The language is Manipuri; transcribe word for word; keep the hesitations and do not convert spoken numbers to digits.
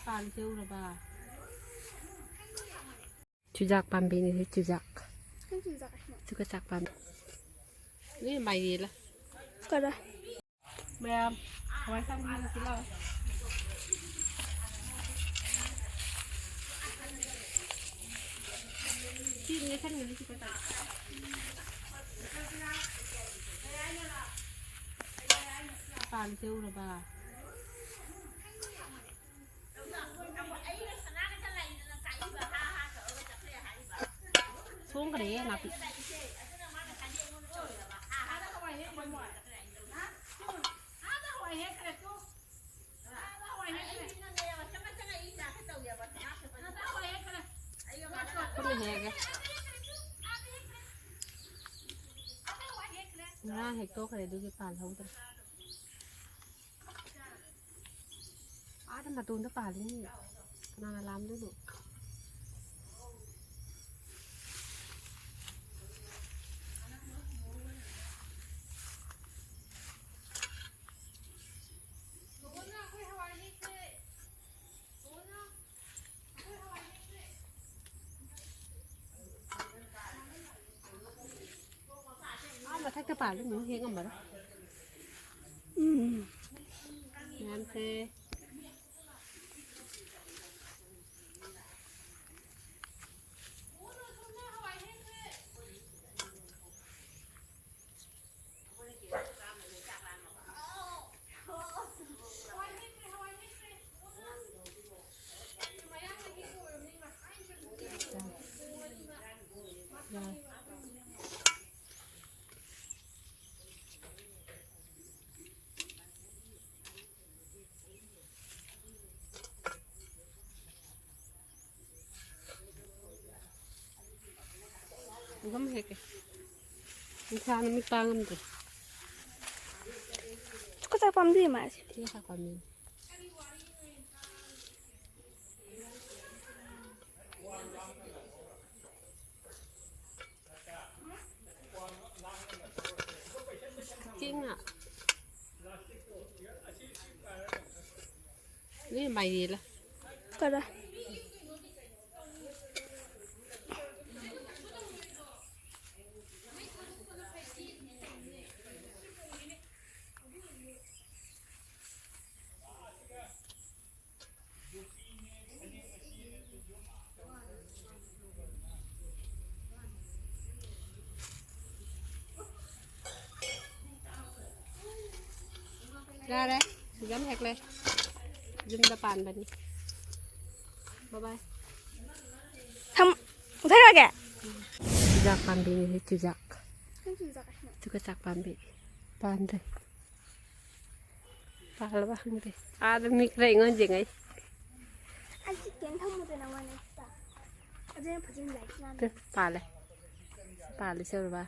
ꯄꯥꯟꯁꯦ ꯎꯔꯕ? ꯆꯨꯖꯥꯛ ꯄꯥꯝꯕꯤꯅꯤ ꯁꯤ, ꯆꯨꯖꯥꯛ꯫ ꯀꯩ ꯆꯨꯖꯥꯛ ꯍꯥꯏꯅꯣ? ꯆꯨꯖꯥꯛ ꯄꯥꯝꯕꯤ꯫ ꯅꯣꯏ ꯃꯥꯏꯔꯦꯜꯂ? ꯀꯗꯥꯏ? ꯃꯌꯥꯝ ꯍꯋꯥꯏ ꯑꯁꯥꯡꯕꯤ ꯍꯦꯛꯁꯤ ꯂꯥꯎ꯫ ꯁꯤ ꯅꯦꯠꯁꯟꯒꯅꯤ ꯁꯤ ꯄꯇꯥ꯫ ꯄꯥꯟꯁꯦ ꯎꯔꯕ? ꯁꯣꯡꯈ꯭ꯔꯦꯍꯦ ꯅꯥꯄꯤ꯫ ꯈꯨꯠꯅ ꯍꯦꯛꯑꯒꯦ꯫ ꯉꯔꯥꯡ ꯍꯦꯛꯇꯣꯛꯈ꯭ꯔꯦ, ꯑꯗꯨꯒꯤ ꯄꯥꯜꯍꯧꯗ꯭ꯔꯦ꯫ ꯑꯥꯗ ꯃꯇꯣꯟꯗ ꯄꯥꯜꯂꯤꯅꯤ꯫ ꯀꯅꯥꯅ ꯂꯥꯝꯗꯣꯏꯅꯣ? ꯑꯥ ꯃꯊꯛꯇ ꯄꯥꯜꯂꯤ, ꯑꯃꯨꯛ ꯍꯦꯛ ꯉꯝꯃꯔꯣꯏ꯫ ꯎꯝ꯫ ꯃꯌꯥꯝꯁꯦ꯫ ꯑꯗꯨꯝ ꯍꯦꯛꯀꯦ꯫ ꯅꯨꯡꯁꯥꯅ ꯃꯤꯠ ꯄꯥꯡ ꯉꯝꯗ꯭ꯔꯦ꯫ ꯇꯨꯀꯠꯆꯕ ꯄꯥꯝꯕꯤ ꯑꯃ ꯁꯤ꯫ ꯁꯤ ꯍꯥꯞꯄꯝꯃꯤ꯫ ꯆꯤꯡꯅ꯫ ꯅꯣꯏ ꯃꯥꯏꯔꯦꯜꯂ? ꯀꯗꯥ꯫ ꯌꯥꯔꯦ, ꯁꯤꯗ ꯑꯃ ꯍꯦꯛꯂꯦ꯫ ꯌꯨꯝꯗ ꯄꯥꯟꯕꯅꯤ꯫ ꯕꯥꯏ ꯕꯥꯏ꯫ ꯊꯝ-, ꯃꯨꯊꯠꯈ꯭ꯔꯒꯦ? ꯆꯨꯖꯥꯛ ꯄꯥꯝꯕꯤꯅꯤ, ꯆꯨꯖꯥꯛ꯫ ꯅꯪ ꯆꯨꯖꯥꯛ ꯑꯁꯤꯅ? ꯆꯨꯖꯥꯛ ꯄꯥꯝꯕꯤ꯫ ꯄꯥꯟꯗ꯭ꯔꯦ꯫ ꯄꯥꯜꯂꯕ ꯈꯪꯗꯦ꯫ ꯑꯥꯗ ꯃꯤ ꯈꯔ ꯑꯩꯉꯣꯟꯗ ꯌꯦꯡꯉꯛꯏ꯫ ꯑꯩ ꯆꯤꯛꯀꯟ ꯊꯝꯃꯨꯗꯅ ꯃꯥꯅꯦ꯫ ꯑꯗꯨꯅ ꯐꯖꯅ ꯂꯥꯏꯔꯤꯛ ꯄꯥꯝꯃꯤ꯫ ꯄꯥꯜꯂꯦ꯫ ꯄꯥꯜꯂꯦ ꯁꯦ ꯎꯔꯕ?